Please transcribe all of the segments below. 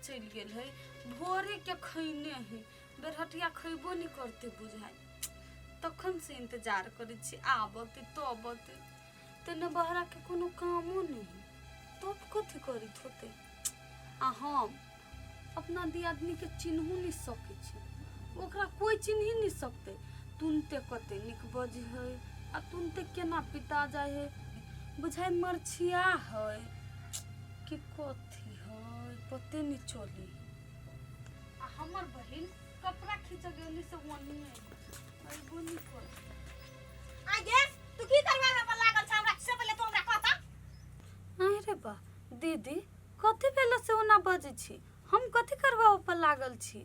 चलि गेल है भोरे के खैने है बेरहटिया खैबो नहि करतै बुझाइ तखन से इंतजार करै छी आबते तबते तेने बहराके कोनो कामो नहि है तब कथी करैत होतै आ हम अपना दियादनीके चिन्हू नहि सकै छी ओकरा कोइ चिन्ही नहि सकतै तुनते कते नीक बजै है आ तुनते केना पिता जाइ है बुझाइ मरछिया है कि कथी है पते नहि चली आ हमर बहिन कपड़ा खींच गेली से ओनिए अइबो नहि कर आ गे तू की करबा पर लागल छ हमरा से पहिले तू हमरा कहता अरे बा दीदी कथी भेल से ओना बजै छी हम कथी करबा पर लागल छी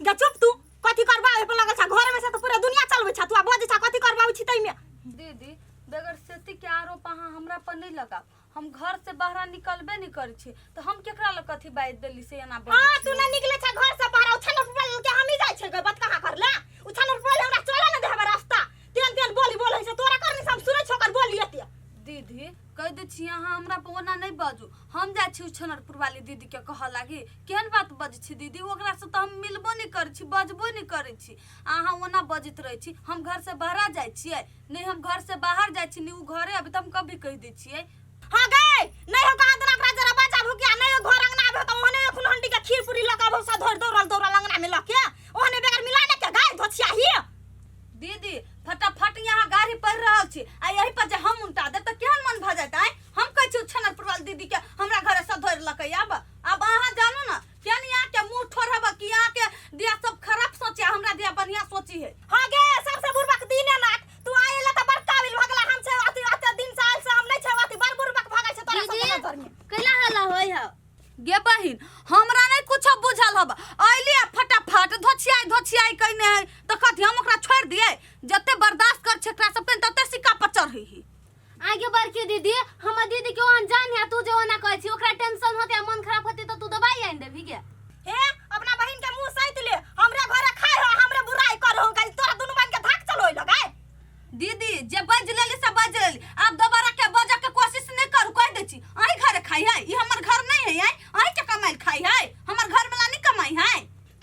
गे चुप तू कथी करबा पर लागल छ घर में से तो पूरा दुनिया चलबै छ तू आ बजै छ कथी करबाबै छी तैमे दीदी बगैर सेती के आरोप अहाँ हमरा पर नहीं लगाब हम घर से बाहर निकलबे नहीं करै छी तऽ हम केकरा लग कथी बाजि देली से एना बजै हां छी? तू ना निकले छ घर से बाहर उछल रुपया के हम ही जाइ छै गे बात कहाँ करला उछल रुपया हमरा चले ना देबे रास्ता तेन तेन बोली बोलै छै तोरा करनी से हम सुनै छो ओकर बोली एते दीदी कहि दै छी अहाँ हमरा पर ओना नहि बाजू हम जाइ छी उछनरपुर वाली दीदी के कहऽ लागी केहन बात बजै छी दीदी ओकरासँ तऽ हम मिलबो नहि करै छी बजबो नहि करै छी अहाँ ओना बजैत रहै छी हम घर से बाहर जाइ छियै नहि हम घर से बाहर जाइ छी नहि ओ घरे अबै तऽ हम कभी कहि दै छियै हाँ गए नहीं हो कहाँ दुना ओकरा जरा बाजा भुकिया नहीं हो घर अंगना आबे तो ओहने एखन हंडी के खीर पूरी लऽ के आबो सा धर दौड़ल दौड़ल अंगना में लऽ के ओहने बगैर मिला ने के गाय धोछिया ही दीदी फटाफट यहाँ गाड़ी पढ़ रहल छी आ यही पर जे हम उनटा देब तऽ केहन मन भऽ जायत आँय हम कहै छी छनरपुर वाली दीदी के हमरा घरे सब धरि लकै आब आब अहाँ जानू ने केहन यहाँ के मुँह ठोरब कि यहाँ के दिया सब खराब सोचे हमरा दिया बढ़िया सोची है हाँ गे सबसे बुड़बक दीने नाथ तू आयल त बड़ काबिल भऽ गेला हम छै अति अति दिन साल से हम नहीं छै अति बड़ बुड़बक भऽ गेल छै तोरा सब दीदी नजर में कैला हल्ला होय है गे बहिन हमरा नहीं कुछ बुझल हब अइली आ फटाफट धोछियाई धोछियाई कइने है तऽ कथी हम ओकरा छोड़ि दियै जते बर्दाश्त कर छै एकरा सबके तते सिक्का पर चढ़ै है आगे बढ़ के दीदी हमर दीदी के ओहन जान है तू जे ओना कहै छी ओकरा टेंशन होते आ मन खराब होते तऽ तू दवाई आनि देबही गे हे अपना बहिन के मुंह सैत ले हमरे घरे खाए हो हमरे बुराई कर हो गई तोरा दुनू बहन के धाक चलो लगाए दीदी जे बज लेली से बज लेली आब दोबारा के बजऽ के कोशिश नहीं करू कह दै छी अहीं घरे खाई है ई हमर घर नहीं है अहीं के कमाइल खाई है हमर घर वाला नहीं कमाई है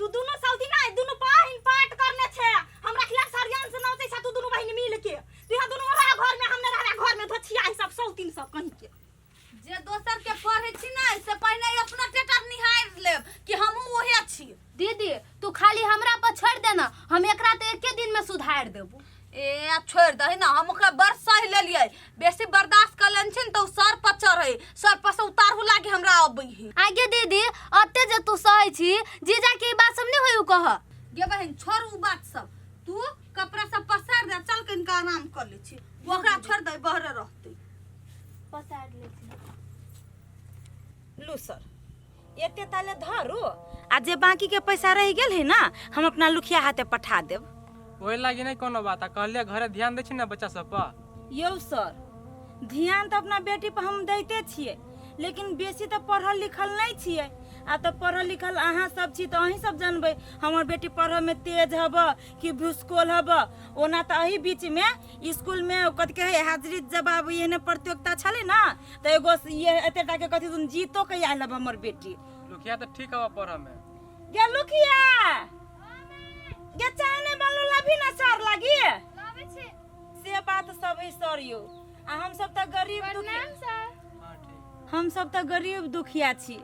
तू दुनू सौदी ना दुनू बहिन पाट करने छे हमरा खिलाफ षड्यंत्र नौचै छे तू दुनू बहिन मिल के तू यहाँ दुनू रह घर में हम नहीं रह घर में धोछिया है सब सौतीन सब कहीं के जे दोसर के पढ़े छी ना से पहिने अपना टेटर निहार लेब कि हमहूँ ओहे छी दीदी तू खाली हमरा पर छोड़ देना हम एकरा तो एके दिन में सुधार देबो ए आ छोड़ दही ना हम ओकरा बड़ सही लेलियै बेसी बर्दाश्त कर लेने छी ने तऽ ओ सर पर चढ़े सर पर से उतारहु लागे हमरा अबै है आगे दीदी अते जे तू सहै छी जीजा के ई बात सब नहीं होय कह गे बहिन छोड़ उ बात सब तू कपड़ा सब पसार दे चल कनिका आराम कर लै छी ओकरा छोड़ दे बहरे रहतै पसार ले छी लू सर एते ताले धरू आ जे बाकी के पैसा रहि गेल है ना हम अपना लुखिया हाथे पठा देब ओहि लागी नहि कोनो बात आ कहलियै घरे ध्यान दै छी ने बच्चा सब पर यौ सर ध्यान तऽ अपना बेटी पर हम दैते छियै लेकिन बेसी तऽ पढ़ल लिखल नहि छियै आ तऽ पढ़ल लिखल अहाँ सब छी तऽ अहीं सब जानबै हमर बेटी पढ़ऽमे तेज हब कि भुसकोल हब ओना तऽ एही बीचमे स्कूलमे कथी कहै हाजिरी जवाब एहने प्रतियोगिता छलै ने तऽ एगो ये एते टाके कथी दुन जीतो के आयल हब हमर बेटी लुखिया तऽ ठीक हवा पढ़ऽमे गे लुखिया गे चाय नहि बनलो लाभी ना सर लागी से बात सब है सर यौ आ हम सब तऽ गरीब दुखी हाँ ठीक हम सब तऽ गरीब दुखिया छी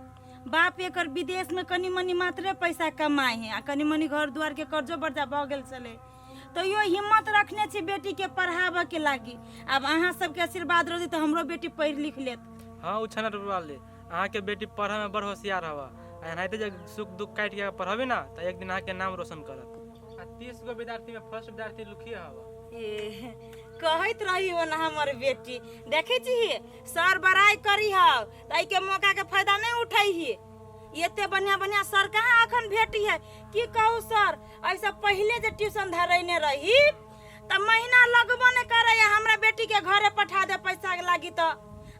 बाप एकर विदेश में कनी मनी मात्रे पैसा कमाए है आ कनी मनी घर दुआर के कर्जो बर्जा भऽ गेल छलै तैयो हिम्मत रखने छी बेटी के पढ़ाबऽ के लागी आब अहाँ सबके आशीर्वाद रहतै तऽ हमरो बेटी पढ़ि लिख लेत हाँ ओ छनट वाले अहाँके बेटी पढ़ऽमे बड़ होशियार हवा आ एनाहिते जे सुख दुख काटि के पढ़बै ने तऽ एक दिन अहाँके नाम रोशन करत आ 30 गो विद्यार्थीमे फर्स्ट विद्यार्थी लुखिए हवा ए कहैत रही ओना हमर बेटी देखै छी सर बड़ाइ करी हौ तऽ एहिके मौकाके फायदा नहि उठै ही एते बढ़िया बढ़िया सर कहाँ अखन भेटी है की कहू सर एहिसँ पहिले जे ट्यूशन धरेने रही तऽ महीना लगबो नहि करे हमरा बेटी के घरे पठा दे पैसा लागी तऽ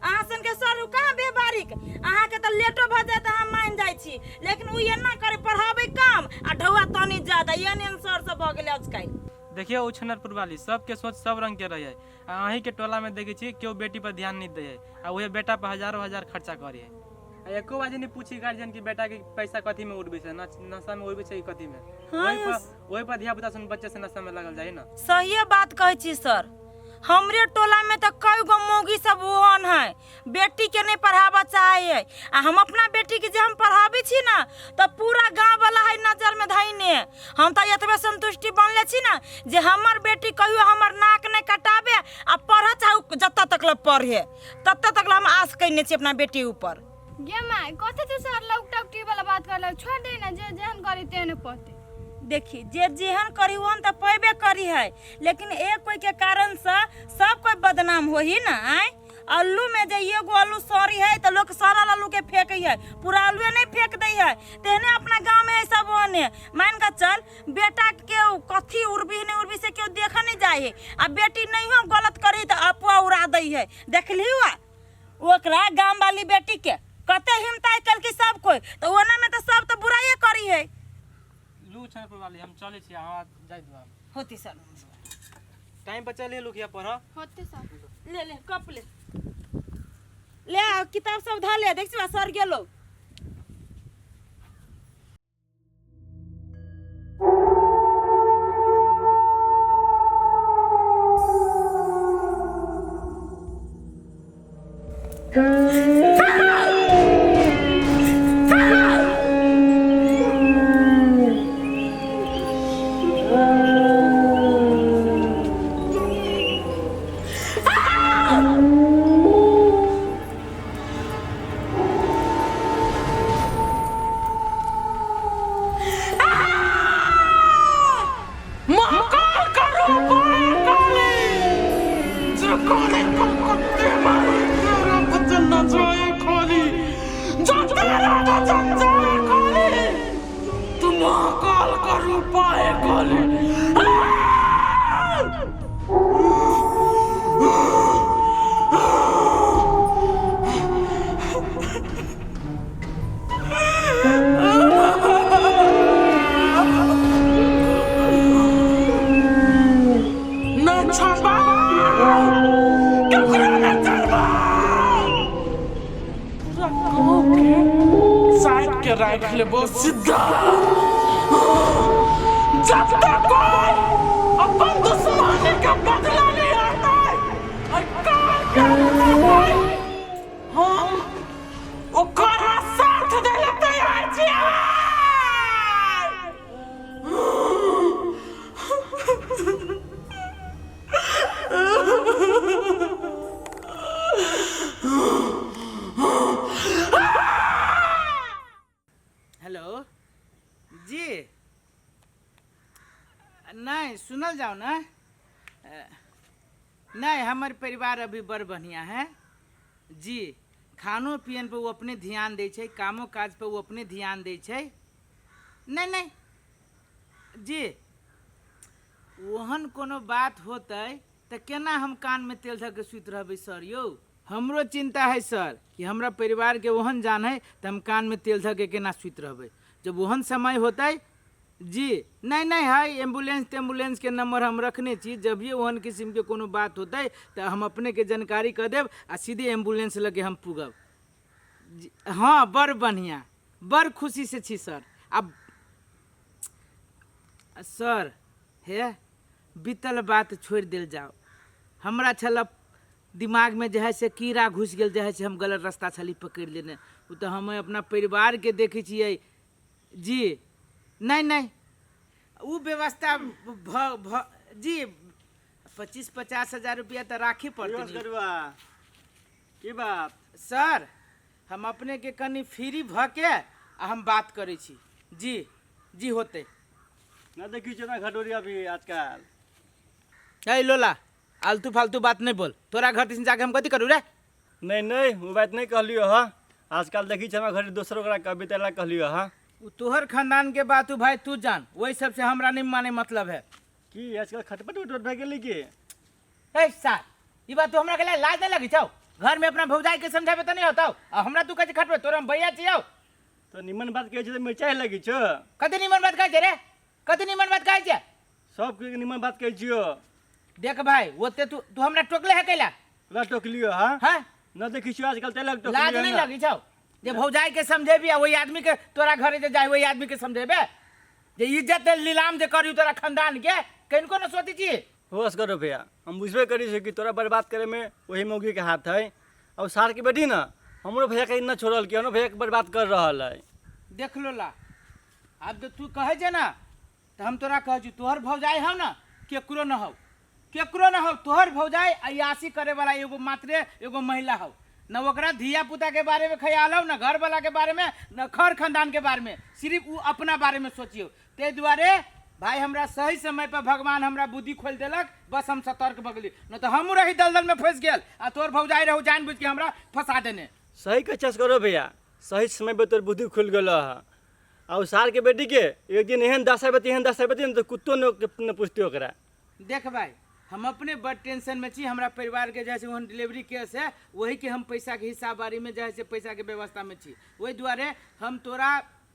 अहाँ सनके सर उ कहाँ बेबारिक अहाँके तऽ लेटो भऽ जाए तऽ हम मानि जाइ छी लेकिन उ एना करे पढ़ाबै कम आ ढौआ तनी ज्यादा एहन एहन सर सब भऽ गेलै आजकल देखियौ उछनरपुर वाली सबके सोच सब रंग के रहै आ अहींके टोलामे देखै छी केओ बेटी पर ध्यान नहि दै है आ उहे बेटा पर हजारो हजार खर्चा करै है आ एको बाजी नहीं पूछी गार्जियन कि बेटा के पैसा कथी में उड़बै छै, नशा में उड़बै छै कि कथी में। हाँ। ओहि पर ओहि पर धिया पुता सन बच्चे से नशा में लगल जाय ना। सहिए बात कहै छी सर, हमरे टोला में तऽ कई गो मौगी सब ओहन है, बेटी के नहीं पढ़ाबऽ चाहे है। आ हम अपना बेटी के जे हम पढ़ाबै छी ना तऽ पूरा गाँव वाला है नजर में धैने। हम तऽ एतबे संतुष्टि बनले छी ना जे हमर बेटी कहियो हमर नाक नहीं कटाबे आ पढ़ऽ चाहे जतऽ तक ले पढ़े ततऽ तक ले हम आस कयने छी अपना बेटी ऊपर। गे माय, कथी तू सर लौक टौकटी वाला बात करलक? छोड़ दे ना, जे जेहन करी तेहन पते। देखी, जे जेहन करी ओहन तऽ पैबे करी है, लेकिन एक कोई के कारण से सब कोई बदनाम होही ना। आय आलू में जे एगो आलू सड़ी है तऽ लोग सड़ल आलू के फेंके है, पूरा आलूए नहीं फेंक दै है। तेहने अपना गाँव में है सब ओहने मान के चल, बेटा के कथी उड़बी नहीं उड़बी से केओ देखऽ नहीं जाए है, आ बेटी नहीं हो गलत करी तऽ अफवाह उड़ा दै है। देखली हुआ ओकरा गाम वाली बेटी के कते हिम्मत केलकै सब कोई, तऽ ओना में तऽ सब तऽ बुराइए करी है। लू छन पर वाली, हम चलै छी, अहाँ जाय दू। होती सर। टाइम पर चलिए लुखिया पढ़। होते सर। ले ले कप ले ले आ, किताब सब धऽ ले, देख छी सर गेलो। महाकाल का रूप है काली, जो काले कलकत्ते मारे तेरा बचन न जाए खाली, जो तेरा बचन जाए खाली, तू महाकाल का रूप है काली। न छोड़बा केकरो, न छोड़बा। पूरा गाँव के साइड के राख लेबो सीधा, जब तक कोई अपन दुश्मनी के बदला नहीं आता है और काल के रूप हम ओकरा साथ दै लए तैयार छियै। हेलो जी, नहीं सुनल जाओ ना। नहीं हमर परिवार अभी बड़ बढ़िया है जी। खानो पियन पर वो अपने ध्यान दै छै, कामो काज पर वो अपने ध्यान दै छै। नहीं नहीं जी, ओहन कोनो बात होतै तऽ केना हम कानमे तेल धऽ के सुति रहबै सर यौ? हमरो चिंता है सर कि हमरा परिवार के ओहन जान है तऽ हम कानमे तेल धऽ के केना सुति रहबै जब ओहन समय होतै जी। नहीं नहीं है एम्बुलेंस तेम्बुलेंस के नंबर हम रखने छी, जब भी ओहन किस्म के कोनो बात होतै तऽ हम अपने के जानकारी कऽ देब आ सीधे एम्बुलेंस लगे हम पुगब जी। हाँ बड़ बढ़िया, बड़ खुशी से छी सर। अब सर हे बीतल बात छोड़ि देल जाओ, हमरा छल दिमागमे जे है से कीड़ा घुसि गेल, जे है से हम गलत रास्ता छली पकड़ि लेने। ओ तऽ हम अपना परिवारके देखै छियै जी। नहि नहि ओ व्यवस्था भऽ भऽ जी 25-50 हजार रुपया तऽ राखी पड़तै ने। करुआ की बात? सर हम अपने के कनि फ्री भऽ के आ हम बात करै छी जी। जी होतै। ना देखी छियै ना घटोरी अभी आजकल। ए लोला, आलतू फालतू बात नहीं बोल। तोरा घर दिसन जाके हम कथी करू रे? नहीं नहीं वो बात नहीं कहलियो हँ, आजकल देखी छियै हमरा घर दोसर ओकरा कविता ला कहलियो हँ। उ तोहर खानदान के बात उ भाई तू जान, वही सबसे हमरा नहीं माने मतलब है। की आजकल खटपट उटपट भए गेलै की? ए सार, ई बात तू हमरा के लिए लाज नहीं लगी छौ? घर में अपना भौजाई के समझाबे त नहीं होतौ आ हमरा तू कहै छै खटबे, तोरा हम भैया छियौ। तो निमन बात कहै छै तऽ मिरचाइ लगै छौ। कथी निमन बात कहै छै रे? कथी निमन बात कहै छै? सब के निमन बात कहै छियौ। देख भाई, ओते तू तू हमरा टोकले है कैला? ला टोकलियो हँ। हाँ न देखै छियौ आजकल तै लग लाज टोकलियो। नहीं लगी छौ? जे भौजाई के समझेबी आ ओहि आदमी के तोरा घरे जे जाय ओहि आदमी के समझेबे जे इज्जत लीलाम जे करी तोरा खानदान के कनिको न सोचै छी। होश करो भैया, हम बुझबे करी छी कि तोरा बर्बाद करे में वही मौगी के हाथ है। और सार के बेटी ना हमरो भैया के न छोड़ल कि हमरो भैया के बर्बाद कर रहल है। देख लो ला, आब जे तू कहै छै ना तऽ हम तोरा कहै छी तोहर भौजाई हौ ना केकरो न हौ, केकरो न हौ। तोहर भौजाई अयासी करे वाला एगो मात्रे एगो महिला हौ न, ओकरा धिया पुता के बारे में ख्याल हौ न घर वाला के बारे में न खर खानदान के बारे में, सिर्फ उ अपना बारे में सोचियो। ताहि दुआरे भाई हमरा सही समय पर भगवान हमरा बुद्धि खोलि देलक, बस हम सतर्क भऽ गेली, न तऽ हमहूँ रही दलदल में फँसि गेल आ तोहर भौजाई रहू जानि बुझि के हमरा फंसा देने। सही कहै छस करो भैया, सही समय पर तोर बुद्धि खुलि गेल हँ। आ उ सार के बेटी के एक दिन एहन दशा हेतै, एहन दशा हेतै ने तऽ कुत्तो ने पुछतै ओकरा। देख भाई हम अपने बड़ टेंशन में छी, हमरा परिवार के जैसे ओहन डिलीवरी केस है वही के हम पैसा के हिसाब बारी में जैसे पैसा के व्यवस्था में छी, ओहि दुआरे हम तोरा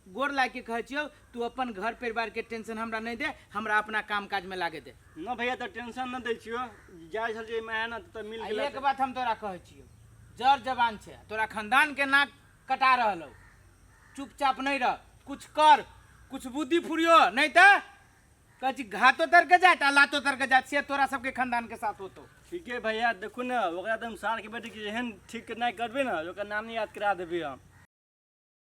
गोर लागि के कहै छियौ तू अपन घर परिवार के टेंशन हमरा नहीं दे, हमरा अपना काम काज में लागे दे। न भैया तऽ टेंशन न दै छियौ, जाइ छल जे माय न तऽ मिल आ गेल। एक बात हम तोरा कहै छियौ, जर जवान छै, तोरा खानदान के नाक कटा रहल हौ, चुपचाप नहीं रह, कुछ कर, कुछ बुद्धि फुरियो, नहीं तऽ कहै छी घातो तर के जात आ लातो तर के जात, से तोरा सबके खानदान के साथ होतो। ठीके भैया, देखू ने ओकरा तऽ हम सार के बेटी के एहन ठीक नहि करबै ने ओकर नाम नहीं याद करा देबै हम।